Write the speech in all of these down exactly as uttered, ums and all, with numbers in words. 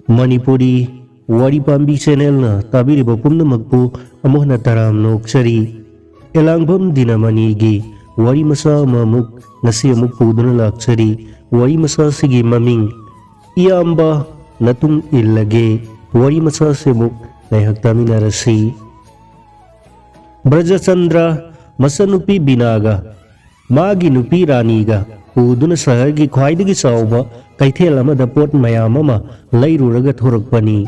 ꯃꯅꯤꯄꯨꯔꯤ ꯋꯥꯔꯤ ꯄꯥꯝꯕꯤ ꯆꯦꯅꯦꯜꯅ ꯇꯥꯕꯤꯔꯤꯕ ꯄꯨꯝꯅꯃꯛꯄꯨ ꯑꯃꯨꯛ ꯍꯟꯅ ꯇꯔꯥꯝꯅ ꯑꯣꯛꯆꯔꯤ꯫ ꯑꯦꯂꯥꯡꯕꯝ ꯗꯤꯅꯃꯅꯤꯒꯤ ꯋꯥꯔꯤ ꯃꯆꯥ ꯑꯃꯃꯨꯛ ꯉꯁꯤ ꯑꯃꯨꯛ ꯄꯨꯗꯨꯅ ꯂꯥꯛꯆꯔꯤ꯫ ꯋꯥꯔꯤ ꯃꯆꯥꯁꯤꯒꯤ ꯃꯃꯤꯡ "ꯏꯌꯥꯝꯕ ꯅꯇꯨꯡ ꯏꯜꯂꯒꯦ"꯫ ꯋꯥꯔꯤ ꯃꯆꯥꯁꯤ ꯑꯃꯨꯛ ꯉꯥꯏꯍꯥꯛ ꯇꯥꯃꯤꯟꯅꯔꯁꯤ꯫ ꯕ꯭ꯔꯖꯆꯟꯗ꯭ꯔ ꯃꯆꯟꯅꯨꯄꯤ ꯕꯤꯅꯥꯒ ꯃꯥꯒꯤ ꯅꯨꯄꯤ ꯔꯥꯅꯤꯒ ꯄꯨꯗꯨꯅ ꯁꯍꯔꯒꯤ ꯈ꯭ꯋꯥꯏꯗꯒꯤ ꯆꯥꯎꯕ ꯀꯩꯊꯦꯜ ꯑꯃꯗ ꯄꯣꯠ ꯃꯌꯥꯝ ꯑꯃ ꯂꯩꯔꯨꯔꯒ ꯊꯣꯔꯛꯄꯅꯤ꯫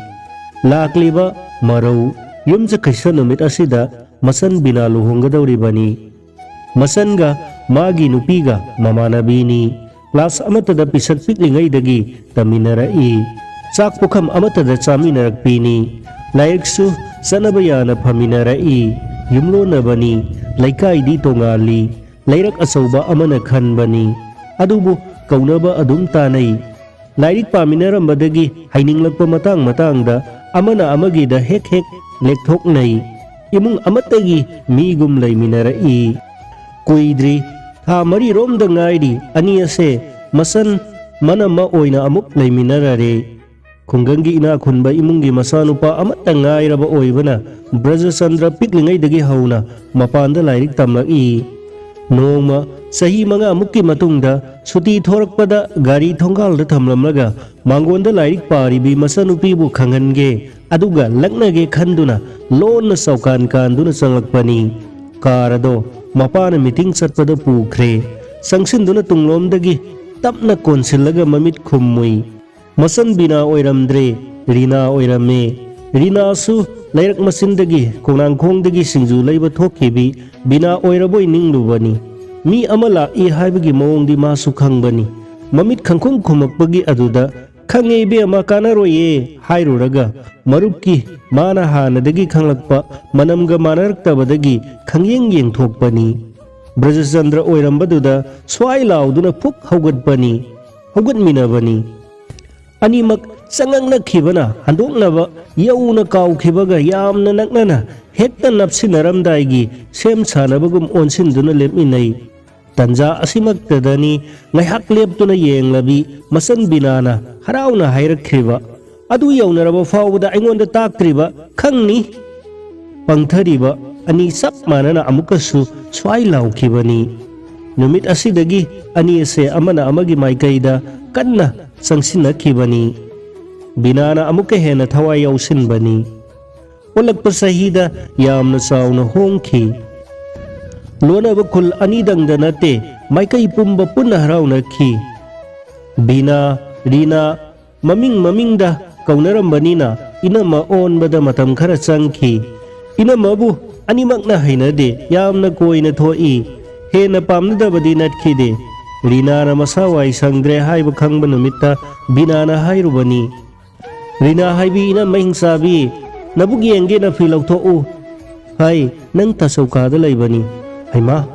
ꯂꯥꯛꯂꯤꯕ ꯃꯔꯧ ꯌꯨꯝꯖꯀꯩꯁ ꯅꯨꯃꯤꯠ ꯑꯁꯤꯗ ꯃꯆꯟ ꯕꯤꯅꯥ ꯂꯨꯍꯣꯡꯒꯗꯧꯔꯤꯕꯅꯤ꯫ ꯃꯆꯟꯒ ꯃꯥꯒꯤ ꯅꯨꯄꯤꯒ ꯃꯃꯥꯟꯅꯕꯤꯅꯤ꯫ ꯀ꯭ꯂꯥꯁ ꯑꯃꯠꯇꯗ ꯄꯤꯁꯛ ꯄꯤꯛꯂꯤꯉꯩꯗꯒꯤ ꯇꯝꯃꯤꯟꯅꯔꯛꯏ꯫ ꯆꯥꯛ ꯄꯨꯈꯝ ꯑꯃꯠꯇꯗ ꯆꯥꯃꯤꯟꯅꯔꯛꯄꯤꯅꯤ꯫ ꯂꯥꯏꯔꯤꯛꯁꯨ ꯆꯠꯅꯕ ꯌꯥꯅ ꯐꯝꯃꯤꯟꯅꯔꯛꯏ꯫ ꯌꯨꯝꯂꯣꯟꯅꯕꯅꯤ꯫ ꯂꯩꯀꯥꯏꯗꯤ ꯇꯣꯉꯥꯜꯂꯤ꯫ ꯂꯩꯔꯛ ꯑꯆꯧꯕ ꯑꯃꯅ ꯈꯟꯕꯅꯤ꯫ ꯑꯗꯨꯕꯨ ꯀꯧꯅꯕ ꯑꯗꯨꯝ ꯇꯥꯅꯩ꯫ ꯂꯥꯏꯔꯤꯛ ꯄꯥꯃꯤꯟꯅꯔꯝꯕꯗꯒꯤ ꯍꯩꯅꯤꯡꯂꯛꯄ ꯃꯇꯥꯡ ꯃꯇꯥꯡꯗ ꯑꯃꯅ ꯑꯃꯒꯤꯗ ꯍꯦꯛ ꯍꯦꯛ ꯂꯦꯛꯊꯣꯛꯅꯩ꯫ ꯏꯃꯨꯡ ꯑꯃꯠꯇꯒꯤ ꯃꯤꯒꯨꯝ ꯂꯩꯃꯤꯟꯅꯔꯛꯏ꯫ ꯀꯨꯏꯗ꯭ꯔꯤ, ꯊꯥ ꯃꯔꯤꯔꯣꯝꯗ ꯉꯥꯏꯔꯤ ꯑꯅꯤ ꯑꯁꯦ ꯃꯆꯟ ꯃꯅꯝꯃ ꯑꯣꯏꯅ ꯑꯃꯨꯛ ꯂꯩꯃꯤꯟꯅꯔꯔꯦ꯫ ꯈꯨꯡꯒꯪꯒꯤ ꯏꯅꯥꯛ ꯈꯨꯟꯕ ꯏꯃꯨꯡꯒꯤ ꯃꯆꯥꯅꯨꯄꯥ ꯑꯃꯠꯇ ꯉꯥꯏꯔꯕ ꯑꯣꯏꯕꯅ ꯕ꯭ꯔꯖꯆꯟꯗ꯭ꯔ ꯄꯤꯛꯂꯤꯉꯩꯗꯒꯤ ꯍꯧꯅ ꯃꯄꯥꯟꯗ ꯂꯥꯏꯔꯤꯛ ꯇꯝꯂꯛꯏ꯫ ꯅꯣꯡꯃ ꯆꯍꯤ ꯃꯉꯥꯃꯨꯛꯀꯤ ꯃꯇꯨꯡꯗ ꯁꯨꯇꯤ ꯊꯣꯔꯛꯄꯗ ꯒꯥꯔꯤ ꯊꯣꯡꯒꯥꯜꯗ ꯊꯝꯂꯝꯂꯒ ꯃꯥꯡꯒꯣꯟꯗ ꯂꯥꯏꯔꯤꯛ ꯄꯥꯔꯤꯕꯤ ꯃꯆꯟꯅꯨꯄꯤꯕꯨ ꯈꯪꯍꯟꯒꯦ, ꯑꯗꯨꯒ ꯂꯛꯅꯒꯦ ꯈꯟꯗꯨꯅ ꯂꯣꯟꯅ ꯆꯧꯀꯥꯟ ꯀꯥꯟꯗꯨꯅ ꯆꯪꯂꯛꯄꯅꯤ꯫ ꯀꯥꯔ ꯑꯗꯣ ꯃꯄꯥꯅ ꯃꯤꯇꯤꯡ ꯆꯠꯄꯗ ꯄꯨꯈ꯭ꯔꯦ꯫ ꯆꯪꯁꯤꯟꯗꯨꯅ ꯇꯨꯡꯂꯣꯝꯗꯒꯤ ꯇꯞꯅ ꯀꯣꯟꯁꯤꯜꯂꯒ ꯃꯃꯤꯠ ꯈꯨꯝꯃꯨꯏ꯫ ꯃꯆꯟ ꯕꯤꯅꯥ ꯑꯣꯏꯔꯝꯗ꯭ꯔꯦ, ꯔꯤꯅꯥ ꯑꯣꯏꯔꯝꯃꯦ꯫ ꯔꯤꯅꯥꯁꯨ ꯂꯩꯔꯛ ꯃꯆꯤꯟꯗꯒꯤ ꯈꯣꯡꯅꯥꯡꯈꯣꯡꯗꯒꯤ ꯁꯤꯡꯖꯨ ꯂꯩꯕ ꯊꯣꯛꯈꯤꯕꯤ ꯕꯤꯅꯥ ꯑꯣꯏꯔꯕꯣꯏ ꯅꯤꯡꯂꯨꯕꯅꯤ꯫ ꯃꯤ ꯑꯃ ꯂꯥꯛꯏ ꯍꯥꯏꯕꯒꯤ ꯃꯑꯣꯡꯗꯤ ꯃꯥꯁꯨ ꯈꯪꯕꯅꯤ꯫ ꯃꯃꯤꯠ ꯈꯪꯈꯨꯝ ꯈꯨꯝꯃꯛꯄꯒꯤ ꯑꯗꯨꯗ, "ꯈꯪꯉꯦ ꯏꯕꯦꯝꯃ, ꯀꯥꯟꯅꯔꯣꯏꯌꯦ" ꯍꯥꯏꯔꯨꯔꯒ, ꯃꯔꯨꯞꯀꯤ ꯃꯥꯅ ꯍꯥꯟꯅꯗꯒꯤ ꯈꯪꯂꯛꯄ ꯃꯅꯝꯒ ꯃꯥꯟꯅꯔꯛꯇꯕꯗꯒꯤ ꯈꯪꯌꯦꯡ ꯌꯦꯡꯊꯣꯛꯄꯅꯤ꯫ ꯕ꯭ꯔꯖꯆꯟꯗ꯭ꯔ ꯑꯣꯏꯔꯝꯕꯗꯨꯗ ꯁ꯭ꯋꯥꯏ ꯂꯥꯎꯗꯨꯅ ꯐꯨꯛ ꯍꯧꯒꯠꯄꯅꯤ꯫ ꯍꯧꯒꯠꯃꯤꯟꯅꯕꯅꯤ꯫ ꯑꯅꯤꯃꯛ ꯆꯉꯛꯅꯈꯤꯕꯅ ꯍꯟꯗꯣꯛꯅꯕ ꯌꯧꯅ ꯀꯥꯎꯈꯤꯕꯒ ꯌꯥꯝꯅ ꯅꯛꯅꯅ ꯍꯦꯛꯇ ꯅꯞꯁꯤꯟꯅꯔꯝꯗꯥꯏꯒꯤ ꯁꯦꯝ ꯁꯥꯅꯕꯒꯨꯝ ꯑꯣꯟꯁꯤꯟꯗꯨꯅ ꯂꯦꯞꯃꯤꯟꯅꯩ꯫ ꯇꯟꯖꯥ ꯑꯁꯤꯃꯛꯇꯗꯅꯤ ꯉꯥꯏꯍꯥꯛ ꯂꯦꯞꯇꯨꯅ ꯌꯦꯡꯂꯕꯤ ꯃꯆꯟ ꯕꯤꯅꯥꯅ ꯍꯔꯥꯎꯅ ꯍꯥꯏꯔꯛꯈ꯭ꯔꯤꯕ, ꯑꯗꯨ ꯌꯧꯅꯔꯕ ꯐꯥꯎꯕꯗ ꯑꯩꯉꯣꯟꯗ ꯇꯥꯛꯇ꯭ꯔꯤꯕ ꯈꯪꯅꯤ꯫ ꯄꯪꯊꯔꯤꯕ ꯑꯅꯤ ꯆꯞ ꯃꯥꯟꯅꯅ ꯑꯃꯨꯛꯀꯁꯨ ꯁ꯭ꯋꯥꯏ ꯂꯥꯎꯈꯤꯕꯅꯤ꯫ ꯅꯨꯃꯤꯠ ꯑꯁꯤꯗꯒꯤ ꯑꯅꯤ ꯑꯁꯦ ꯑꯃꯅ ꯑꯃꯒꯤ ꯃꯥꯏꯀꯩꯗ ꯀꯟꯅ ꯆꯪꯁꯤꯟꯅꯈꯤꯕꯅꯤ꯫ ꯕꯤꯅꯥꯅ ꯑꯃꯨꯛꯀ ꯍꯦꯟꯅ ꯊꯋꯥꯏ ꯌꯥꯎꯁꯤꯟꯕꯅꯤ꯫ ꯑꯣꯜꯂꯛꯄ ꯆꯍꯤꯗ ꯌꯥꯝꯅ ꯆꯥꯎꯅ ꯍꯣꯡꯈꯤ꯫ ꯂꯣꯟꯅꯕ ꯈꯨꯜ ꯑꯅꯤꯗꯪꯗ ꯅꯠꯇꯦ, ꯃꯥꯏꯀꯩ ꯄꯨꯝꯕ ꯄꯨꯟꯅ ꯍꯔꯥꯎꯅꯈꯤ꯫ ꯕꯤꯅꯥ, ꯔꯤꯅꯥ, ꯃꯃꯤꯡ ꯃꯃꯤꯡꯗ ꯀꯧꯅꯔꯝꯕꯅꯤꯅ ꯏꯅꯝꯃ ꯑꯣꯟꯕꯗ ꯃꯇꯝ ꯈꯔ ꯆꯪꯈꯤ꯫ ꯏꯅꯝꯃꯕꯨ ꯑꯅꯤꯃꯛꯅ ꯍꯩꯅꯗꯦ, ꯌꯥꯝꯅ ꯀꯣꯏꯅ ꯊꯣꯛꯏ꯫ ꯍꯦꯟꯅ ꯄꯥꯝꯅꯗꯕꯗꯤ ꯅꯠꯈꯤꯗꯦ꯫ ꯔꯤꯅꯥꯅ ꯃꯁꯥ ꯋꯥꯏ ꯁꯪꯗ꯭ꯔꯦ ꯍꯥꯏꯕ ꯈꯪꯕ ꯅꯨꯃꯤꯠꯇ ꯕꯤꯅꯥꯅ ꯍꯥꯏꯔꯨꯕꯅꯤ, "ꯔꯤꯅꯥ ꯍꯥꯏꯕꯤ, ꯏꯅꯝꯃ ꯍꯤꯡꯆꯥꯕꯤ, ꯅꯕꯨꯛ ꯌꯦꯡꯒꯦ, ꯅꯐꯤ ꯂꯧꯊꯣꯛꯎ꯫ ꯍꯥꯏ, ꯅꯪ ꯇꯥꯆꯧꯀꯥꯗ ꯂꯩꯕꯅꯤ꯫" ꯍꯩꯃꯥ!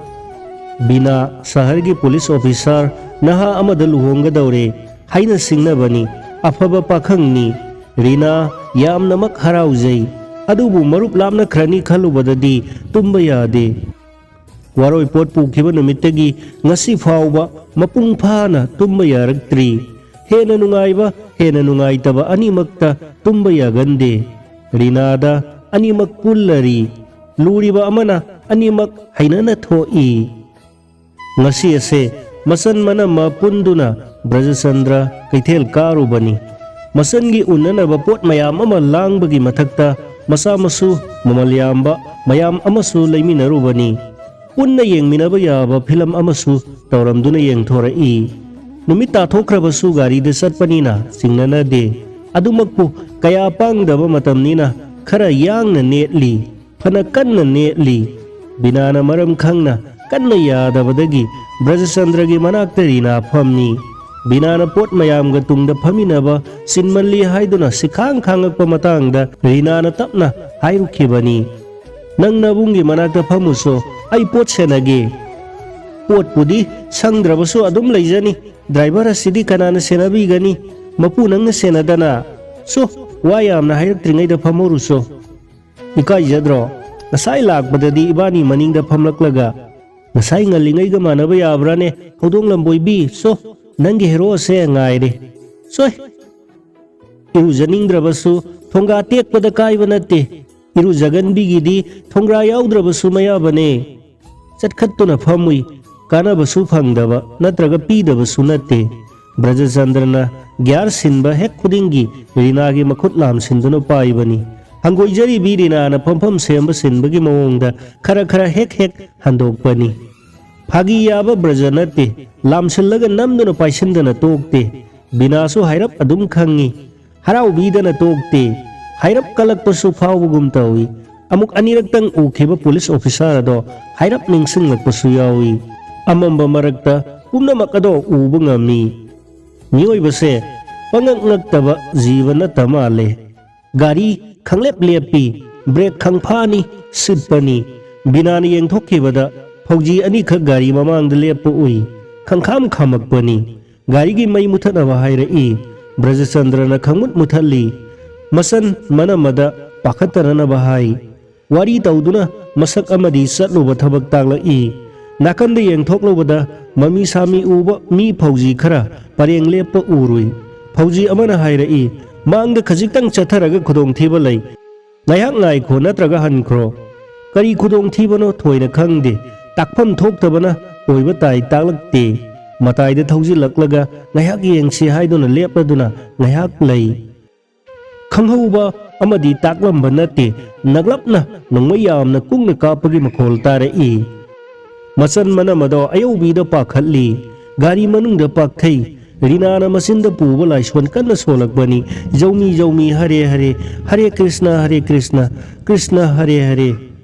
ꯕꯤꯅꯥ ꯁꯍꯔꯒꯤ ꯄꯨꯂꯤꯁ ꯑꯣꯐꯤꯁꯥꯔ ꯅꯍꯥ ꯑꯃꯗ ꯂꯨꯍꯣꯡꯒꯗꯧꯔꯦ꯫ ꯍꯥꯏꯅ ꯁꯤꯡꯅꯕꯅꯤ꯫ ꯑꯐꯕ ꯄꯥꯈꯪꯅꯤ꯫ ꯔꯤꯅꯥ ꯌꯥꯝꯅꯃꯛ ꯍꯔꯥꯎꯖꯩ꯫ ꯑꯗꯨꯕꯨ ꯃꯔꯨꯞ ꯂꯥꯞꯅꯈ꯭ꯔꯅꯤ ꯈꯜꯂꯨꯕꯗꯗꯤ ꯇꯨꯝꯕ ꯌꯥꯗꯦ꯫ ꯋꯥꯔꯣꯏ ꯄꯣꯠ ꯄꯨꯈꯤꯕ ꯅꯨꯃꯤꯠꯇꯒꯤ ꯉꯁꯤ ꯐꯥꯎꯕ ꯃꯄꯨꯡ ꯐꯥꯅ ꯇꯨꯝꯕ ꯌꯥꯔꯛꯇ꯭ꯔꯤ꯫ ꯍꯦꯟꯅ ꯅꯨꯡꯉꯥꯏꯕ, ꯍꯦꯟꯅ ꯅꯨꯡꯉꯥꯏꯇꯕ ꯑꯅꯤꯃꯛꯇ ꯇꯨꯝꯕ ꯌꯥꯒꯟꯗꯦ꯫ ꯔꯤꯅꯥꯗ ꯑꯅꯤꯃꯛ ꯄꯨꯜꯂꯔꯤ꯫ ꯂꯨꯔꯤꯕ ꯑꯃꯅ ꯑꯅꯤꯃꯛ ꯍꯩꯅꯅ ꯊꯣꯛꯏ꯫ ꯉꯁꯤ ꯑꯁꯦ ꯃꯆꯟ ꯃꯅꯝꯃ ꯄꯨꯟꯗꯨꯅ ꯕ꯭ꯔꯖꯆꯟꯗ꯭ꯔ ꯀꯩꯊꯦꯜ ꯀꯥꯔꯨꯕꯅꯤ꯫ ꯃꯆꯟꯒꯤ ꯎꯅꯅꯕ ꯄꯣꯠ ꯃꯌꯥꯝ ꯑꯃ ꯂꯥꯡꯕꯒꯤ ꯃꯊꯛꯇ ꯃꯆꯥ ꯃꯁꯨ ꯃꯃꯜ ꯌꯥꯝꯕ ꯃꯌꯥꯝ ꯑꯃꯁꯨ ꯂꯩꯃꯤꯟꯅꯔꯨꯕꯅꯤ꯫ ꯄꯨꯟꯅ ꯌꯦꯡꯃꯤꯟꯅꯕ ꯌꯥꯕ ꯐꯤꯂꯝ ꯑꯃꯁꯨ ꯇꯧꯔꯝꯗꯨꯅ ꯌꯦꯡꯊꯣꯔꯛꯏ꯫ ꯅꯨꯃꯤꯠ ꯇꯥꯊꯣꯛꯈ꯭ꯔꯕꯁꯨ ꯒꯥꯔꯤꯗ ꯆꯠꯄꯅꯤꯅ ꯆꯤꯡꯅꯅꯗꯦ꯫ ꯑꯗꯨꯃꯛꯄꯨ ꯀꯌꯥ ꯄꯥꯡꯗꯕ ꯃꯇꯝꯅꯤꯅ ꯈꯔ ꯌꯥꯡꯅ ꯅꯦꯠꯂꯤ꯫ ꯐꯅ ꯀꯟꯅ ꯅꯦꯠꯂꯤ꯫ ꯕꯤꯅꯥꯅ ꯃꯔꯝ ꯈꯪꯅ ꯀꯟꯅ ꯌꯥꯗꯕꯗꯒꯤ ꯕ꯭ꯔꯖꯆꯟꯗ꯭ꯔꯒꯤ ꯃꯅꯥꯛꯇ ꯔꯤꯅꯥ ꯐꯝꯃꯤ꯫ ꯕꯤꯅꯥꯅ ꯄꯣꯠ ꯃꯌꯥꯝꯒ ꯇꯨꯡꯗ ꯐꯝꯃꯤꯟꯅꯕ ꯆꯤꯟꯃꯜꯂꯤ ꯍꯥꯏꯗꯨꯅ ꯁꯤꯈꯥꯡ ꯈꯥꯡꯉꯛꯄ ꯃꯇꯥꯡꯗ ꯔꯤꯅꯥꯅ ꯇꯞꯅ ꯍꯥꯏꯔꯨꯈꯤꯕꯅꯤ, "ꯅꯪ ꯅꯕꯨꯡꯒꯤ ꯃꯅꯥꯛꯇ ꯐꯝꯃꯨꯁꯣ, ꯑꯩ ꯄꯣꯠ ꯁꯦꯟꯅꯒꯦ꯫" "ꯄꯣꯠꯄꯨꯗꯤ ꯁꯪꯗ꯭ꯔꯕꯁꯨ ꯑꯗꯨꯝ ꯂꯩꯖꯅꯤ꯫ ꯗ꯭ꯔꯥꯏꯚꯔ ꯑꯁꯤꯗꯤ ꯀꯅꯥꯅ ꯁꯦꯟꯅꯕꯤꯒꯅꯤ? ꯃꯄꯨ ꯅꯪꯅ ꯁꯦꯟꯅꯗꯅ꯫ ꯁꯣ, ꯋꯥ ꯌꯥꯝꯅ ꯍꯥꯏꯔꯛꯇ꯭ꯔꯤꯉꯩꯗ ꯐꯝꯍꯧꯔꯨꯁꯣ꯫" "ꯏꯀꯥꯏꯖꯗ꯭ꯔꯣ? ꯉꯁꯥꯏ ꯂꯥꯛꯄꯗꯗꯤ ꯏꯕꯥꯅꯤ ꯃꯅꯤꯡꯗ ꯐꯝꯂꯛꯂꯒ꯫ ꯉꯁꯥꯏ ꯉꯜꯂꯤꯉꯩꯒ ꯃꯥꯟꯅꯕ ꯌꯥꯕ꯭ꯔꯥꯅꯦ? ꯍꯧꯗꯣꯡ ꯂꯝꯕꯣꯏꯕꯤ, ꯁꯣ, ꯅꯪꯒꯤ ꯍꯦꯔꯣꯁꯦ ꯉꯥꯏꯔꯦ꯫ ꯁꯣꯏ!" ꯏꯔꯨꯖꯅꯤꯡꯗ꯭ꯔꯕꯁꯨ ꯊꯣꯡꯒꯥ ꯇꯦꯛꯄꯗ ꯀꯥꯏꯕ ꯅꯠꯇꯦ꯫ ꯏꯔꯨꯖꯒꯟꯕꯤꯒꯤꯗꯤ ꯊꯣꯡꯒ꯭ꯔꯥ ꯌꯥꯎꯗ꯭ꯔꯕꯁꯨ ꯃꯌꯥꯕꯅꯦ꯫ ꯆꯠꯈꯠꯇꯨꯅ ꯐꯝꯃꯨꯏ꯫ ꯀꯥꯟꯅꯕꯁꯨ ꯐꯪꯗꯕ ꯅꯠꯇ꯭ꯔꯒ ꯄꯤꯗꯕꯁꯨ ꯅꯠꯇꯦ꯫ ꯕ꯭ꯔꯖꯆꯟꯗ꯭ꯔꯅ ꯒ꯭ꯌꯥꯔ ꯁꯤꯟꯕ ꯍꯦꯛ ꯈꯨꯗꯤꯡꯒꯤ ꯔꯤꯅꯥꯒꯤ ꯃꯈꯨꯠ ꯂꯥꯝꯁꯤꯟꯗꯨꯅ ꯄꯥꯏꯕꯅꯤ꯫ ꯍꯪꯒꯣꯏꯖꯔꯤꯕꯤ ꯔꯤꯅꯥꯅ ꯐꯝꯐꯝ ꯁꯦꯝꯕ ꯁꯤꯟꯕꯒꯤ ꯃꯑꯣꯡꯗ ꯈꯔ ꯈꯔ ꯍꯦꯛ ꯍꯦꯛ ꯍꯟꯗꯣꯛꯄꯅꯤ꯫ ꯐꯥꯒꯤ ꯌꯥꯕ ꯕ꯭ꯔꯖ ꯅꯠꯇꯦ, ꯂꯥꯝꯁꯤꯜꯂꯒ ꯅꯝꯗꯨꯅ ꯄꯥꯏꯁꯤꯟꯗꯅ ꯇꯣꯛꯇꯦ꯫ ꯕꯤꯅꯥꯁꯨ ꯍꯥꯏꯔꯞ ꯑꯗꯨꯝ ꯈꯪꯉꯤ꯫ ꯍꯔꯥꯎꯕꯤꯗꯅ ꯇꯣꯛꯇꯦ꯫ ꯍꯥꯏꯔꯞ ꯀꯜꯂꯛꯄꯁꯨ ꯐꯥꯎꯕꯒꯨꯝ ꯇꯧꯏ꯫ ꯑꯃꯨꯛ ꯑꯅꯤꯔꯛꯇꯪ ꯎꯈꯤꯕ ꯄꯨꯂꯤꯁ ꯑꯣꯐꯤꯁꯥꯔ ꯑꯗꯣ ꯍꯥꯏꯔꯞ ꯅꯤꯡꯁꯤꯡꯂꯛꯄꯁꯨ ꯌꯥꯎꯏ꯫ ꯑꯃꯝꯕ ꯃꯔꯛꯇ ꯄꯨꯝꯅꯃꯛ ꯑꯗꯣ ꯎꯕ ꯉꯝꯃꯤ꯫ ꯃꯤꯑꯣꯏꯕꯁꯦ ꯄꯉꯛ ꯉꯛꯇꯕ ꯖꯤꯕ ꯅꯠꯇ ꯃꯥꯜꯂꯦ꯫ ꯒꯥꯔꯤ ꯈꯪꯂꯦꯞ ꯂꯦꯞꯄꯤ, ꯕ꯭ꯔꯦꯛ ꯈꯪꯐꯥꯅꯤ ꯁꯤꯠꯄꯅꯤ꯫ ꯕꯤꯅꯥꯅ ꯌꯦꯡꯊꯣꯛꯈꯤꯕꯗ ꯐꯧꯖꯤ ꯑꯅꯤꯈꯛ ꯒꯥꯔꯤ ꯃꯃꯥꯡꯗ ꯂꯦꯞꯄ ꯎꯏ꯫ ꯈꯪꯈꯥꯝ ꯈꯥꯝꯃꯛꯄꯅꯤ꯫ ꯒꯥꯔꯤꯒꯤ ꯃꯩ ꯃꯨꯊꯠꯅꯕ ꯍꯥꯏꯔꯛꯏ꯫ ꯕ꯭ꯔꯖꯆꯟꯗ꯭ꯔꯅ ꯈꯪꯃꯨꯠ ꯃꯨꯊꯠꯂꯤ꯫ ꯃꯆꯟ ꯃꯅꯝꯃꯗ ꯄꯥꯈꯠꯇꯅꯅꯕ ꯍꯥꯏ꯫ ꯋꯥꯔꯤ ꯇꯧꯗꯨꯅ ꯃꯁꯛ ꯑꯃꯗꯤ ꯆꯠꯂꯨꯕ ꯊꯕꯛ ꯇꯥꯛꯂꯛꯏ꯫ ꯅꯥꯀꯟꯗ ꯌꯦꯡꯊꯣꯛꯂꯨꯕꯗ ꯃꯃꯤ ꯁꯥꯃꯤ ꯎꯕ ꯃꯤ ꯐꯧꯖꯤ ꯈꯔ ꯄꯔꯦꯡ ꯂꯦꯞꯄ ꯎꯔꯨꯏ꯫ ꯐꯧꯖꯤ ꯑꯃꯅ ꯍꯥꯏꯔꯛꯏ, "ꯃꯥꯡꯗ ꯈꯖꯤꯛꯇꯪ ꯆꯠꯊꯔꯒ ꯈꯨꯗꯣꯡꯊꯤꯕ ꯂꯩ꯫ ꯉꯥꯏꯍꯥꯛ ꯉꯥꯏꯈꯣ ꯅꯠꯇ꯭ꯔꯒ ꯍꯟꯈ꯭ꯔꯣ꯫" ꯀꯔꯤ ꯈꯨꯗꯣꯡꯊꯤꯕꯅꯣ ꯊꯣꯏꯅ ꯈꯪꯗꯦ꯫ ꯇꯥꯛꯐꯝ ꯊꯣꯛꯇꯕꯅ ꯑꯣꯏꯕ ꯇꯥꯏ ꯇꯥꯛꯂꯛꯇꯦ꯫ ꯃꯇꯥꯏꯗ ꯊꯧꯖꯤꯜꯂꯛꯂꯒ ꯉꯥꯏꯍꯥꯛ ꯌꯦꯡꯁꯤ ꯍꯥꯏꯗꯨꯅ ꯂꯦꯞꯂꯗꯨꯅ ꯉꯥꯏꯍꯥꯛ ꯂꯩ꯫ ꯈꯪꯍꯧꯕ ꯑꯃꯗꯤ ꯇꯥꯛꯂꯝꯕ ꯅꯠꯇꯦ, ꯅꯛꯂꯞꯅ ꯅꯣꯡꯃꯩ ꯌꯥꯝꯅ ꯀꯨꯡꯅ ꯀꯥꯞꯄꯒꯤ ꯃꯈꯣꯜ ꯇꯥꯔꯛꯏ꯫ ꯃꯆꯟ ꯃꯅꯝ ꯑꯗꯣ ꯑꯌꯧꯕꯤꯗ ꯄꯥꯈꯠꯂꯤ꯫ ꯒꯥꯔꯤ ꯃꯅꯨꯡꯗ ꯄꯥꯛꯊꯩ꯫ ꯔꯤꯅꯥꯅ ꯃꯆꯤꯟꯗ ꯄꯨꯕ ꯂꯥꯏꯁꯣꯟ ꯀꯟꯅ ꯁꯣꯜꯂꯛꯄꯅꯤ, "ꯖꯧꯃꯤ ꯖꯧꯃꯤ, ꯍꯔꯦ ꯍꯔꯦ, ꯍꯔꯦ ꯀ꯭ꯔꯤꯁꯅ ꯍꯔꯦ ꯀ꯭ꯔꯤꯁꯅ, ꯀ꯭ꯔꯤꯁꯅ ꯍꯔꯦ ꯍꯔꯦ"꯫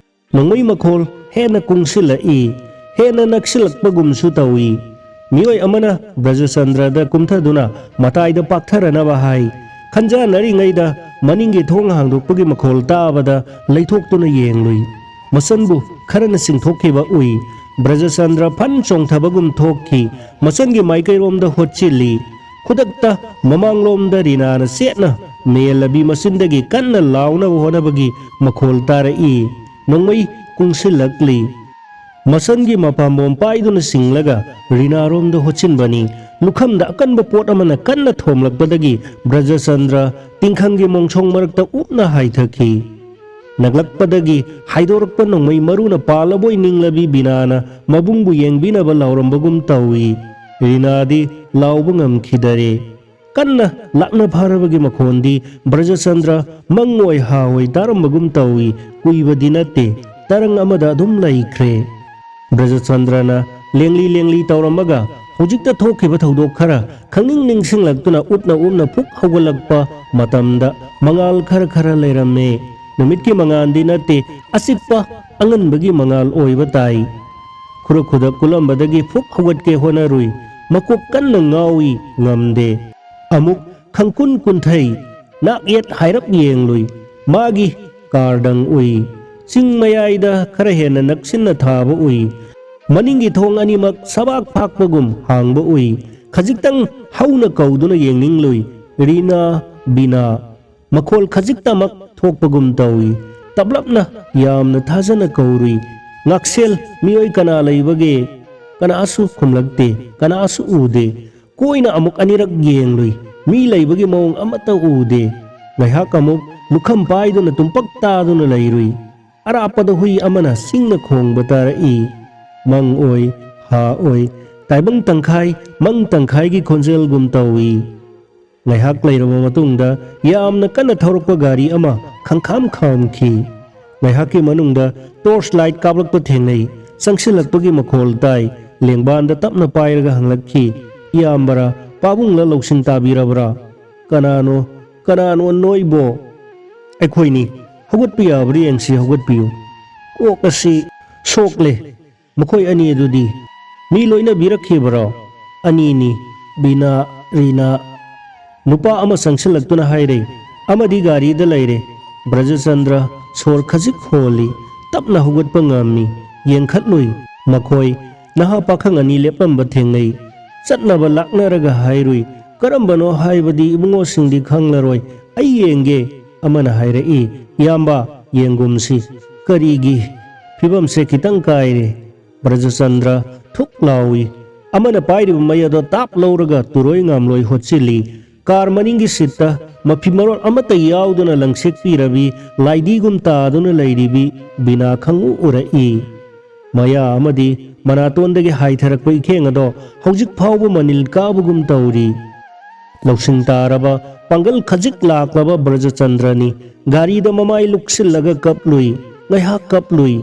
ꯅꯣꯡꯃꯩ ꯃꯈꯣꯜ ꯍꯦꯟꯅ ꯀꯨꯡꯁꯤꯜꯂꯛꯏ, ꯍꯦꯟꯅ ꯅꯛꯁꯤꯜꯂꯛꯄꯒꯨꯝꯁꯨ ꯇꯧꯏ꯫ ꯃꯤꯑꯣꯏ ꯑꯃꯅ ꯕ꯭ꯔꯖꯆꯟꯗ꯭ꯔꯗ ꯀꯨꯝꯊꯗꯨꯅ ꯃꯇꯥꯏꯗ ꯄꯥꯛꯊꯔꯅꯕ ꯍꯥꯏ꯫ ꯈꯟꯖꯥꯟꯅꯔꯤꯉꯩꯗ ꯃꯅꯤꯡꯒꯤ ꯊꯣꯡ ꯍꯥꯡꯗꯣꯛꯄꯒꯤ ꯃꯈꯣꯜ ꯇꯥꯕꯗ ꯂꯩꯊꯣꯛꯇꯨꯅ ꯌꯦꯡꯂꯨꯏ꯫ ꯃꯆꯟꯕꯨ ꯈꯔꯅ ꯆꯤꯡꯊꯣꯛꯈꯤꯕ ꯎꯏ꯫ ꯕ꯭ꯔꯖꯆꯟꯗ꯭ꯔ ꯐꯟ ꯆꯣꯡꯊꯕꯒꯨꯝ ꯊꯣꯛꯈꯤ꯫ ꯃꯆꯟꯒꯤ ꯃꯥꯏꯀꯩꯔꯣꯝꯗ ꯍꯣꯠꯆꯤꯜꯂꯤ꯫ ꯈꯨꯗꯛꯇ ꯃꯃꯥꯡꯂꯣꯝꯗ ꯔꯤꯅꯥꯅ ꯆꯦꯠꯅ ꯃꯦꯜꯂꯕꯤ ꯃꯆꯤꯟꯗꯒꯤ ꯀꯟꯅ ꯂꯥꯎꯅꯕ ꯍꯣꯠꯅꯕꯒꯤ ꯃꯈꯣꯜ ꯇꯥꯔꯛꯏ꯫ ꯅꯣꯡꯃꯩ ꯀꯨꯡꯁꯤꯜꯂꯛꯂꯤ꯫ ꯃꯆꯟꯒꯤ ꯃꯄꯥꯝꯕꯣꯝ ꯄꯥꯏꯗꯨꯅ ꯆꯤꯡꯂꯒ ꯔꯤꯅꯥꯔꯣꯝꯗ ꯍꯣꯠꯆꯤꯟꯕꯅꯤ꯫ ꯂꯨꯈꯝꯗ ꯑꯀꯟꯕ ꯄꯣꯠ ꯑꯃꯅ ꯀꯟꯅ ꯊꯣꯝꯂꯛꯄꯗꯒꯤ ꯕ꯭ꯔꯖꯆꯟꯗ꯭ꯔ ꯇꯤꯡꯈꯪꯒꯤ ꯃꯣꯡꯁꯣꯡ ꯃꯔꯛꯇ ꯎꯞꯅ ꯍꯥꯏꯊꯈꯤ꯫ ꯅꯛꯂꯛꯄꯗꯒꯤ ꯍꯥꯏꯗꯣꯔꯛꯄ ꯅꯣꯡꯃꯩ ꯃꯔꯨꯅ ꯄꯥꯜꯂꯕꯣꯏ ꯅꯤꯡꯂꯕꯤ ꯕꯤꯅꯥꯅ ꯃꯕꯨꯡꯕꯨ ꯌꯦꯡꯕꯤꯅꯕ ꯂꯥꯎꯔꯝꯕꯒꯨꯝ ꯇꯧꯏ꯫ ꯔꯤꯅꯥꯗꯤ ꯂꯥꯎꯕ ꯉꯝꯈꯤꯗꯔꯦ꯫ ꯀꯟꯅ ꯂꯥꯛꯅ ꯐꯥꯔꯕꯒꯤ ꯃꯈꯣꯟꯗꯤ ꯕ꯭ꯔꯖꯆꯟꯗ꯭ꯔ ꯃꯪ ꯑꯣꯏ ꯍꯥ ꯑꯣꯏ ꯇꯥꯔꯝꯕꯒꯨꯝ ꯇꯧꯏ꯫ ꯀꯨꯏꯕꯗꯤ ꯅꯠꯇꯦ, ꯇꯔꯪ ꯑꯃꯗ ꯑꯗꯨꯝ ꯂꯩꯈ꯭ꯔꯦ꯫ ꯕ꯭ꯔꯖꯆꯟꯗ꯭ꯔꯅ ꯂꯦꯡꯂꯤ ꯂꯦꯡꯂꯤ ꯇꯧꯔꯝꯃꯒ ꯍꯧꯖꯤꯛꯇ ꯊꯣꯛꯈꯤꯕ ꯊꯧꯗꯣꯛ ꯈꯔ ꯈꯪꯅꯤꯡ ꯅꯤꯡꯁꯤꯡꯂꯛꯇꯨꯅ ꯎꯞꯅ ꯎꯞꯅ ꯐꯨꯛ ꯍꯧꯒꯠꯂꯛꯄ ꯃꯇꯝꯗ ꯃꯉꯥꯜ ꯈꯔ ꯈꯔ ꯂꯩꯔꯝꯃꯦ꯫ ꯅꯨꯃꯤꯠꯀꯤ ꯃꯉꯥꯜꯗꯤ ꯅꯠꯇꯦ, ꯑꯆꯤꯛꯄ ꯑꯉꯟꯕꯒꯤ ꯃꯉꯥꯜ ꯑꯣꯏꯕ ꯇꯥꯏ꯫ ꯈꯨꯔ ꯈꯨꯗꯛ ꯀꯨꯜꯂꯝꯕꯗꯒꯤ ꯐꯨꯛ ꯍꯧꯒꯠꯀꯦ ꯍꯣꯠꯅꯔꯨꯏ꯫ ꯃꯀꯣꯛ ꯀꯟꯅ ꯉꯥꯎꯏ, ꯉꯝꯗꯦ꯫ ꯑꯃꯨꯛ ꯈꯪꯀꯨꯟ ꯀꯨꯟꯊꯩ, ꯅꯥꯛ ꯌꯦꯠ ꯍꯥꯏꯔꯞ ꯌꯦꯡꯂꯨꯏ꯫ ꯃꯥꯒꯤ ꯀꯥꯔꯗꯪ ꯎꯏ꯫ ꯆꯤꯡ ꯃꯌꯥꯏꯗ ꯈꯔ ꯍꯦꯟꯅ ꯅꯛꯁꯤꯟꯅ ꯊꯥꯕ ꯎꯏ꯫ ꯃꯅꯤꯡꯒꯤ ꯊꯣꯡ ꯑꯅꯤꯃꯛ ꯁꯕꯥꯛ ꯐꯥꯛꯄꯒꯨꯝ ꯍꯥꯡꯕ ꯎꯏ꯫ ꯈꯖꯤꯛꯇꯪ ꯍꯧꯅ ꯀꯧꯗꯨꯅ ꯌꯦꯡꯅꯤꯡꯂꯨꯏ꯫ "ꯔꯤꯅꯥ, ꯕꯤꯅꯥ!" ꯃꯈꯣꯜ ꯈꯖꯤꯛꯇꯃꯛ ꯊꯣꯛꯄꯒꯨꯝ ꯇꯧꯏ꯫ ꯇꯞꯂꯞꯅ ꯌꯥꯝꯅ ꯊꯥꯖꯅ ꯀꯧꯔꯨꯏ꯫ ꯉꯥꯛꯁꯦꯜ ꯃꯤꯑꯣꯏ ꯀꯅꯥ ꯂꯩꯕꯒꯦ? ꯀꯅꯥꯁꯨ ꯈꯨꯝꯂꯛꯇꯦ, ꯀꯅꯥꯁꯨ ꯎꯗꯦ꯫ ꯀꯣꯏꯅ ꯑꯃꯨꯛ ꯑꯅꯤꯔꯛ ꯌꯦꯡꯂꯨꯏ꯫ ꯃꯤ ꯂꯩꯕꯒꯤ ꯃꯑꯣꯡ ꯑꯃꯠꯇ ꯎꯗꯦ꯫ ꯉꯥꯏꯍꯥꯛ ꯑꯃꯨꯛ ꯂꯨꯈꯝ ꯄꯥꯏꯗꯨꯅ ꯇꯨꯝꯄꯛ ꯇꯥꯗꯨꯅ ꯂꯩꯔꯨꯏ꯫ ꯑꯔꯥꯞꯄꯗ ꯍꯨꯏ ꯑꯃꯅ ꯁꯤꯡꯅ ꯈꯣꯡꯕ ꯇꯥꯔꯛꯏ꯫ ꯃꯪ ꯑꯣꯏ, ꯍꯥ ꯑꯣꯏ, ꯇꯥꯏꯕꯪ ꯇꯪꯈꯥꯏ, ꯃꯪ ꯇꯪꯈꯥꯏꯒꯤ ꯈꯣꯟꯖꯦꯜꯒꯨꯝ ꯇꯧꯏ꯫ ꯉꯥꯏꯍꯥꯛ ꯂꯩꯔꯕ ꯃꯇꯨꯡꯗ ꯌꯥꯝꯅ ꯀꯟꯅ ꯊꯧꯔꯛꯄ ꯒꯥꯔꯤ ꯑꯃ ꯈꯪꯈꯥꯝ ꯈꯥꯝꯈꯤ꯫ ꯉꯥꯏꯍꯥꯛꯀꯤ ꯃꯅꯨꯡꯗ ꯇꯣꯔꯆ ꯂꯥꯏꯠ ꯀꯥꯞꯂꯛꯄ ꯊꯦꯡꯅꯩ꯫ ꯆꯪꯁꯤꯜꯂꯛꯄꯒꯤ ꯃꯈꯣꯜ ꯇꯥꯏ꯫ ꯂꯦꯡꯕꯥꯟꯗ ꯇꯞꯅ ꯄꯥꯏꯔꯒ ꯍꯪꯂꯛꯈꯤ, "ꯏꯌꯥꯝꯕꯔꯥ, ꯄꯥꯕꯨꯡꯂ ꯂꯧꯁꯤꯟ ꯇꯥꯕꯤꯔꯕ꯭ꯔꯥ?" "ꯀꯅꯥꯅꯣ, ꯀꯅꯥꯅꯣ ꯅꯣꯏꯕꯣ?" "ꯑꯩꯈꯣꯏꯅꯤ꯫ ꯍꯧꯒꯠꯄ ꯌꯥꯕ꯭ꯔꯥ ꯌꯦꯡꯁꯤ, ꯍꯧꯒꯠꯄꯤꯌꯨ꯫ ꯀꯣꯛ ꯑꯁꯤ ꯁꯣꯛꯂꯦ꯫ ꯃꯈꯣꯏ ꯑꯅꯤ ꯑꯗꯨꯗꯤ ꯃꯤ ꯂꯣꯏꯅꯕꯤꯔꯛꯈꯤꯕꯔꯣ?" "ꯑꯅꯤꯅꯤ, ꯕꯤꯅꯥ, ꯔꯤꯅꯥ꯫" ꯅꯨꯄꯥ ꯑꯃ ꯆꯪꯁꯤꯜꯂꯛꯇꯨꯅ ꯍꯥꯏꯔꯦ, "ꯑꯃꯗꯤ ꯒꯥꯔꯤꯗ ꯂꯩꯔꯦ꯫" ꯕ꯭ꯔꯖꯆꯟꯗ꯭ꯔ ꯁꯣꯔ ꯈꯖꯤꯛ ꯍꯣꯜꯂꯤ꯫ ꯇꯞꯅ ꯍꯧꯒꯠꯄ ꯉꯝꯃꯤ꯫ ꯌꯦꯡꯈꯠꯂꯨꯏ꯫ ꯃꯈꯣꯏ ꯅꯍꯥ ꯄꯥꯈꯪ ꯑꯅꯤ ꯂꯦꯞꯂꯝꯕ ꯊꯦꯡꯅꯩ꯫ ꯆꯠꯅꯕ ꯂꯥꯛꯅꯔꯒ ꯍꯥꯏꯔꯨꯏ, "ꯀꯔꯝꯕꯅꯣ ꯍꯥꯏꯕꯗꯤ ꯏꯕꯨꯡꯉꯣꯁꯤꯡꯗꯤ ꯈꯪꯂꯔꯣꯏ꯫ ꯑꯩ ꯌꯦꯡꯒꯦ꯫" ꯑꯃꯅ ꯍꯥꯏꯔꯛꯏ, "ꯏꯌꯥꯝꯕ, ꯌꯦꯡꯒꯨꯝꯁꯤ꯫" "ꯀꯔꯤꯒꯤ? ꯐꯤꯕꯝꯁꯦ ꯈꯤꯇꯪ ꯀꯥꯏꯔꯦ꯫" ꯕ꯭ꯔꯖꯆꯟꯗ꯭ꯔ ꯊꯨꯛ ꯂꯥꯎꯏ꯫ ꯑꯃꯅ ꯄꯥꯏꯔꯤꯕ ꯃꯩ ꯑꯗꯣ ꯇꯥꯞ ꯂꯧꯔꯒ ꯇꯨꯔꯣꯏ ꯉꯥꯝꯂꯣꯏ ꯍꯣꯠꯆꯤꯜꯂꯤ꯫ ꯀꯥꯔ ꯃꯅꯤꯡꯒꯤ ꯁꯤꯠꯇ ꯃꯐꯤ ꯃꯔꯣꯜ ꯑꯃꯠꯇ ꯌꯥꯎꯗꯅ ꯂꯪꯁꯦꯛꯄꯤꯔꯕꯤ, ꯂꯥꯏꯙꯤꯒꯨꯝ ꯇꯥꯗꯨꯅ ꯂꯩꯔꯤꯕꯤ ꯕꯤꯅꯥ ꯈꯪꯎ ꯎꯔꯛꯏ꯫ ꯃꯌꯥ ꯑꯃꯗꯤ ꯃꯅꯥꯇꯣꯟꯗꯒꯤ ꯍꯥꯏꯊꯔꯛꯄ ꯏꯈꯦꯡ ꯑꯗꯣ ꯍꯧꯖꯤꯛ ꯐꯥꯎꯕ ꯃꯅꯤꯜ ꯀꯥꯕꯒꯨꯝ ꯇꯧꯔꯤ꯫ ꯂꯧꯁꯤꯡ ꯇꯥꯔꯕ, ꯄꯥꯡꯒꯜ ꯈꯖꯤꯛ ꯂꯥꯛꯂꯕ ꯕ꯭ꯔꯖꯆꯟꯗ꯭ꯔꯅꯤ꯫ ꯒꯥꯔꯤꯗ ꯃꯃꯥꯏ ꯂꯨꯛꯁꯤꯜꯂꯒ ꯀꯞꯂꯨꯏ꯫ ꯉꯥꯏꯍꯥꯛ ꯀꯞꯂꯨꯏ꯫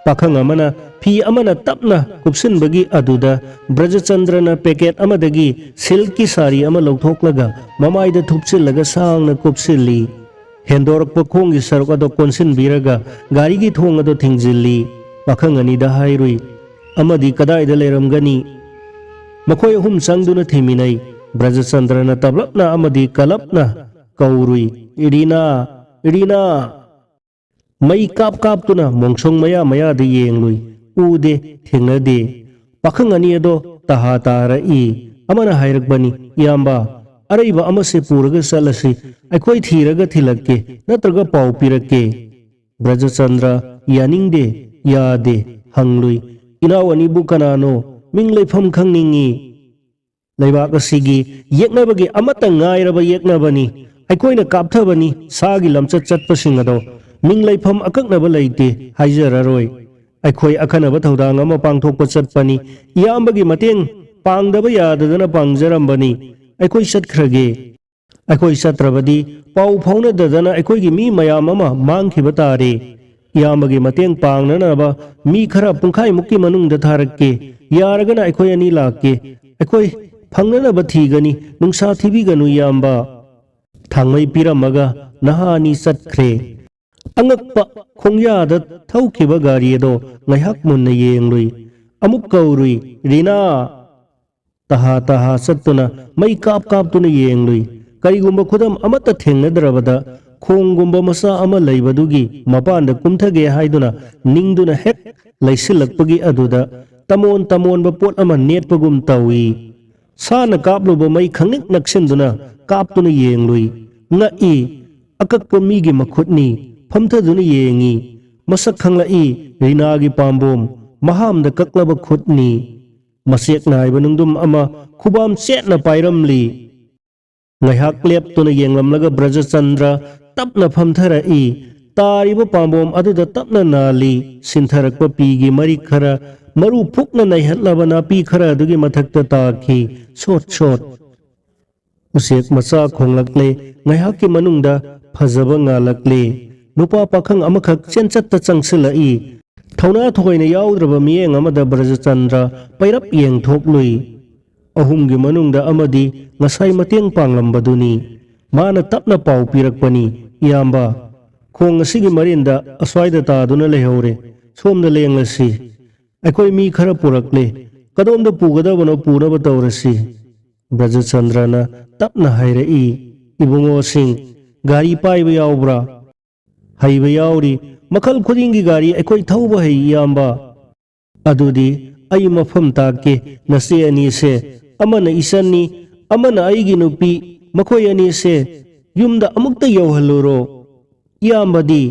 ꯄꯥꯈꯪ ꯑꯃꯅ ꯐꯤ ꯑꯃꯅ ꯇꯞꯅ ꯀꯨꯞꯁꯤꯟꯕꯒꯤ ꯑꯗꯨꯗ ꯕ꯭ꯔꯖꯆꯟꯗ꯭ꯔꯅ ꯄꯦꯀꯦꯠ ꯑꯃꯗꯒꯤ ꯁꯤꯜꯛꯀꯤ ꯁꯥꯔꯤ ꯑꯃ ꯂꯧꯊꯣꯛꯂꯒ ꯃꯃꯥꯏꯗ ꯊꯨꯞꯆꯤꯜꯂꯒ ꯁꯥꯡꯅ ꯀꯨꯞꯁꯤꯜꯂꯤ꯫ ꯍꯦꯟꯗꯣꯔꯛꯄ ꯈꯣꯡꯒꯤ ꯁꯔꯨꯛ ꯑꯗꯨ ꯀꯣꯟꯁꯤꯟꯕꯤꯔꯒ ꯒꯥꯔꯤꯒꯤ ꯊꯣꯡ ꯑꯗꯨ ꯊꯤꯡꯖꯤꯜꯂꯤ꯫ ꯄꯥꯈꯪ ꯑꯅꯤꯗ ꯍꯥꯏꯔꯨꯏ, "ꯑꯃꯗꯤ ꯀꯗꯥꯏꯗ ꯂꯩꯔꯝꯒꯅꯤ?" ꯃꯈꯣꯏ ꯑꯍꯨꯝ ꯆꯪꯗꯨꯅ ꯊꯤꯃꯤꯟꯅꯩ꯫ ꯕ꯭ꯔꯖꯆꯟꯗ꯭ꯔꯅ ꯇꯞꯂꯞꯅ ꯑꯃꯗꯤ ꯀꯂꯞꯅ ꯀꯧꯔꯨꯏ, "ꯔꯤꯅꯥ! ꯔꯤꯅꯥ!" ꯃꯩ ꯀꯥꯞ ꯀꯥꯞꯇꯨꯅ ꯃꯣꯡꯁꯣꯡ ꯃꯌꯥ ꯃꯌꯥꯗ ꯌꯦꯡꯂꯨꯏ꯫ ꯎꯗꯦ, ꯊꯦꯡꯅꯗꯦ꯫ ꯄꯥꯈꯪ ꯑꯅꯤ ꯑꯗꯣ ꯇꯍꯥ ꯇꯥꯔꯛꯏ꯫ ꯑꯃꯅ ꯍꯥꯏꯔꯛꯄꯅꯤ, "ꯏꯌꯥꯝꯕ, ꯑꯔꯩꯕ ꯑꯃꯁꯦ ꯄꯨꯔꯒ ꯆꯠꯂꯁꯤ꯫ ꯑꯩꯈꯣꯏ ꯊꯤꯔꯒ ꯊꯤꯜꯂꯛꯀꯦ, ꯅꯠꯇ꯭ꯔꯒ ꯄꯥꯎ ꯄꯤꯔꯛꯀꯦ꯫" ꯕ꯭ꯔꯖꯆꯟꯗ꯭ꯔ ꯌꯥꯅꯤꯡꯗꯦ, ꯌꯥꯗꯦ, ꯍꯪꯂꯨꯏ, "ꯏꯅꯥꯎ ꯑꯅꯤꯕꯨ ꯀꯅꯥꯅꯣ? ꯃꯤꯡ ꯂꯩꯐꯝ ꯈꯪꯅꯤꯡꯏ꯫" ꯂꯩꯕꯥꯛ ꯑꯁꯤꯒꯤ ꯌꯦꯛꯅꯕꯒꯤ ꯑꯃꯠꯇ ꯉꯥꯏꯔꯕ ꯌꯦꯛꯅꯕꯅꯤ꯫ ꯑꯩꯈꯣꯏꯅ ꯀꯥꯞꯊꯕꯅꯤ ꯁꯥꯒꯤ ꯂꯝꯆꯠ ꯆꯠꯄꯁꯤꯡ ꯑꯗꯣ꯫ ꯃꯤꯡ ꯂꯩꯐꯝ ꯑꯀꯛꯅꯕ ꯂꯩꯇꯦ, ꯍꯥꯏꯖꯔꯔꯣꯏ꯫ ꯑꯩꯈꯣꯏ ꯑꯈꯟꯅꯕ ꯊꯧꯗꯥꯡ ꯑꯃ ꯄꯥꯡꯊꯣꯛꯄ ꯆꯠꯄꯅꯤ꯫ ꯏꯌꯥꯝꯕꯒꯤ ꯃꯇꯦꯡ ꯄꯥꯡꯗꯕ ꯌꯥꯗꯗꯅ ꯄꯥꯡꯖꯔꯝꯕꯅꯤ꯫ ꯑꯩꯈꯣꯏ ꯆꯠꯈ꯭ꯔꯒꯦ꯫ ꯑꯩꯈꯣꯏ ꯆꯠꯇ꯭ꯔꯕꯗꯤ ꯄꯥꯎ ꯐꯥꯎꯅꯗꯗꯅ ꯑꯩꯈꯣꯏꯒꯤ ꯃꯤ ꯃꯌꯥꯝ ꯑꯃ ꯃꯥꯡꯈꯤꯕ ꯇꯥꯔꯦ꯫ ꯏꯌꯥꯝꯕꯒꯤ ꯃꯇꯦꯡ ꯄꯥꯡꯅꯅꯕ ꯃꯤ ꯈꯔ ꯄꯨꯡꯈꯥꯏꯃꯨꯛꯀꯤ ꯃꯅꯨꯡꯗ ꯊꯥꯔꯛꯀꯦ꯫ ꯌꯥꯔꯒꯅ ꯑꯩꯈꯣꯏ ꯑꯅꯤ ꯂꯥꯛꯀꯦ꯫ ꯑꯩꯈꯣꯏ ꯐꯪꯅꯅꯕ ꯊꯤꯒꯅꯤ꯫ ꯅꯨꯡꯁꯥ ꯊꯤꯕꯤꯒꯅꯨ ꯏꯌꯥꯝꯕ꯫ ꯊꯥꯡꯃꯩ ꯄꯤꯔꯝꯃꯒ ꯅꯍꯥ ꯑꯅꯤ ꯆꯠꯈ꯭ꯔꯦ꯫ ꯑꯉꯛꯄ ꯈꯣꯡꯌꯥꯗ ꯊꯧꯈꯤꯕ ꯒꯥꯔꯤ ꯑꯗꯣ ꯉꯥꯏꯍꯥꯛ ꯃꯨꯟꯅ ꯌꯦꯡꯂꯨꯏ꯫ ꯑꯃꯨꯛ ꯀꯧꯔꯨꯏ, "ꯔꯤꯅꯥ!" ꯇꯍꯥ ꯇꯍꯥ ꯆꯠꯇꯨꯅ ꯃꯩ ꯀꯥꯞ ꯀꯥꯞꯇꯨꯅ ꯌꯦꯡꯂꯨꯏ꯫ ꯀꯔꯤꯒꯨꯝꯕ ꯈꯨꯗꯝ ꯑꯃꯠꯇ ꯊꯦꯡꯅꯗ꯭ꯔꯕꯗ ꯈꯣꯡꯒꯨꯝꯕ ꯃꯆꯥ ꯑꯃ ꯂꯩꯕꯗꯨꯒꯤ ꯃꯄꯥꯟꯗ ꯀꯨꯝꯊꯒꯦ ꯍꯥꯏꯗꯨꯅ ꯅꯤꯡꯗꯨꯅ ꯍꯦꯛ ꯂꯩꯁꯤꯜꯂꯛꯄꯒꯤ ꯑꯗꯨꯗ ꯇꯃꯣꯟ ꯇꯃꯣꯟꯕ ꯄꯣꯠ ꯑꯃ ꯅꯦꯠꯄꯒꯨꯝ ꯇꯧꯏ꯫ ꯁꯥꯅ ꯀꯥꯞꯂꯨꯕ ꯃꯩ ꯈꯪꯅꯤꯛ ꯅꯛꯁꯤꯟꯗꯨꯅ ꯀꯥꯞꯇꯨꯅ ꯌꯦꯡꯂꯨꯏ꯫ ꯉꯛꯏ꯫ ꯑꯀꯛꯄ ꯃꯤꯒꯤ ꯃꯈꯨꯠꯅꯤ꯫ ꯐꯝꯊꯗꯨꯅ ꯌꯦꯡꯏ꯫ ꯃꯁꯛ ꯈꯪꯂꯛꯏ꯫ ꯔꯤꯅꯥꯒꯤ ꯄꯥꯝꯕꯣꯝ꯫ ꯃꯍꯥꯝꯗ ꯀꯛꯂꯕ ꯈꯨꯠꯅꯤ꯫ ꯃꯆꯦꯛ ꯅꯥꯏꯕ ꯅꯨꯡꯗꯨꯝ ꯑꯃ ꯈꯨꯕꯥꯝ ꯆꯦꯠꯅ ꯄꯥꯏꯔꯝꯂꯤ꯫ ꯉꯥꯏꯍꯥꯛ ꯂꯦꯞꯇꯨꯅ ꯌꯦꯡꯂꯝꯂꯒ ꯕ꯭ꯔꯖꯆꯟꯗ꯭ꯔ ꯇꯞꯅ ꯐꯝꯊꯔꯛꯏ꯫ ꯇꯥꯔꯤꯕ ꯄꯥꯝꯕꯣꯝ ꯑꯗꯨꯗ ꯇꯞꯅ ꯅꯥꯜꯂꯤ꯫ ꯁꯤꯟꯊꯔꯛꯄ ꯄꯤꯒꯤ ꯃꯔꯤꯛ ꯈꯔ ꯃꯔꯨ ꯐꯨꯛꯅ ꯅꯩꯍꯠꯂꯕ ꯅꯥꯄꯤ ꯈꯔ ꯑꯗꯨꯒꯤ ꯃꯊꯛꯇ ꯇꯥꯈꯤ꯫ ꯁꯣꯠ ꯁꯣꯠ꯫ ꯎꯆꯦꯛ ꯃꯆꯥ ꯈꯣꯡꯂꯛꯂꯦ꯫ ꯉꯥꯏꯍꯥꯛꯀꯤ ꯃꯅꯨꯡꯗ ꯐꯖꯕ ꯉꯥꯜꯂꯛꯂꯦ꯫ ꯅꯨꯄꯥ ꯄꯥꯈꯪ ꯑꯃꯈꯛ ꯆꯦꯟꯆꯠꯇ ꯆꯪꯁꯤꯜꯂꯛꯏ꯫ ꯊꯧꯅꯥ ꯊꯣꯏꯅ ꯌꯥꯎꯗ꯭ꯔꯕ ꯃꯤꯠꯌꯦꯡ ꯑꯃꯗ ꯕ꯭ꯔꯖꯆꯟꯗ꯭ꯔ ꯄꯩꯔꯞ ꯌꯦꯡꯊꯣꯛꯂꯨꯏ꯫ ꯑꯍꯨꯝꯒꯤ ꯃꯅꯨꯡꯗ ꯑꯃꯗꯤ ꯉꯁꯥꯏ ꯃꯇꯦꯡ ꯄꯥꯡꯂꯝꯕꯗꯨꯅꯤ꯫ ꯃꯥꯅ ꯇꯞꯅ ꯄꯥꯎ ꯄꯤꯔꯛꯄꯅꯤ, "ꯏꯌꯥꯝꯕ, ꯈꯣꯡ ꯑꯁꯤꯒꯤ ꯃꯔꯤꯟꯗ ꯑꯁ꯭ꯋꯥꯏꯗ ꯇꯥꯗꯨꯅ ꯂꯩꯍꯧꯔꯦ꯫ ꯁꯣꯝꯗ ꯂꯦꯡꯂꯁꯤ꯫ ꯑꯩꯈꯣꯏ ꯃꯤ ꯈꯔ ꯄꯨꯔꯛꯂꯦ꯫ ꯀꯗꯣꯝꯗ ꯄꯨꯒꯗꯕꯅꯣ ꯄꯨꯅꯕ ꯇꯧꯔꯁꯤ꯫" ꯕ꯭ꯔꯖꯆꯟꯗ꯭ꯔꯅ ꯇꯞꯅ ꯍꯥꯏꯔꯛꯏ, "ꯏꯕꯨꯡꯉꯣꯁꯤꯡ, ꯒꯥꯔꯤ ꯄꯥꯏꯕ ꯌꯥꯎꯕ꯭ꯔꯥ?" "ꯍꯩꯕ ꯌꯥꯎꯔꯤ꯫ ꯃꯈꯜ ꯈꯨꯗꯤꯡꯒꯤ ꯒꯥꯔꯤ ꯑꯩꯈꯣꯏ ꯊꯧꯕ ꯍꯩ, ꯏꯌꯥꯝꯕ꯫" "ꯑꯗꯨꯗꯤ ꯑꯩ ꯃꯐꯝ ꯇꯥꯛꯀꯦ꯫ ꯅꯆꯦ ꯑꯅꯤꯁꯦ, ꯑꯃꯅ ꯏꯆꯟꯅꯤ, ꯑꯃꯅ ꯑꯩꯒꯤ ꯅꯨꯄꯤ꯫ ꯃꯈꯣꯏ ꯑꯅꯤꯁꯦ ꯌꯨꯝꯗ ꯑꯃꯨꯛꯇ ꯌꯧꯍꯜꯂꯨꯔꯣ꯫" "ꯏꯌꯥꯝꯕꯗꯤ?"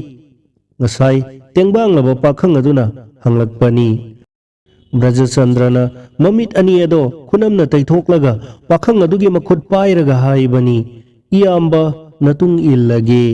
ꯉꯁꯥꯏ ꯇꯦꯡꯕꯥꯡꯂꯕ ꯄꯥꯈꯪ ꯑꯗꯨꯅ ꯍꯪꯂꯛꯄꯅꯤ꯫ ꯕ꯭ꯔꯖꯆꯟꯗ꯭ꯔꯅ ꯃꯃꯤꯠ ꯑꯅꯤ ꯑꯗꯣ ꯈꯨꯅꯝꯅ ꯇꯩꯊꯣꯛꯂꯒ ꯄꯥꯈꯪ ꯑꯗꯨꯒꯤ ꯃꯈꯨꯠ ꯄꯥꯏꯔꯒ ꯍꯥꯏꯕꯅꯤ, "ꯏꯌꯥꯝꯕ, ꯅꯇꯨꯡ ꯏꯜꯂꯒꯦ꯫"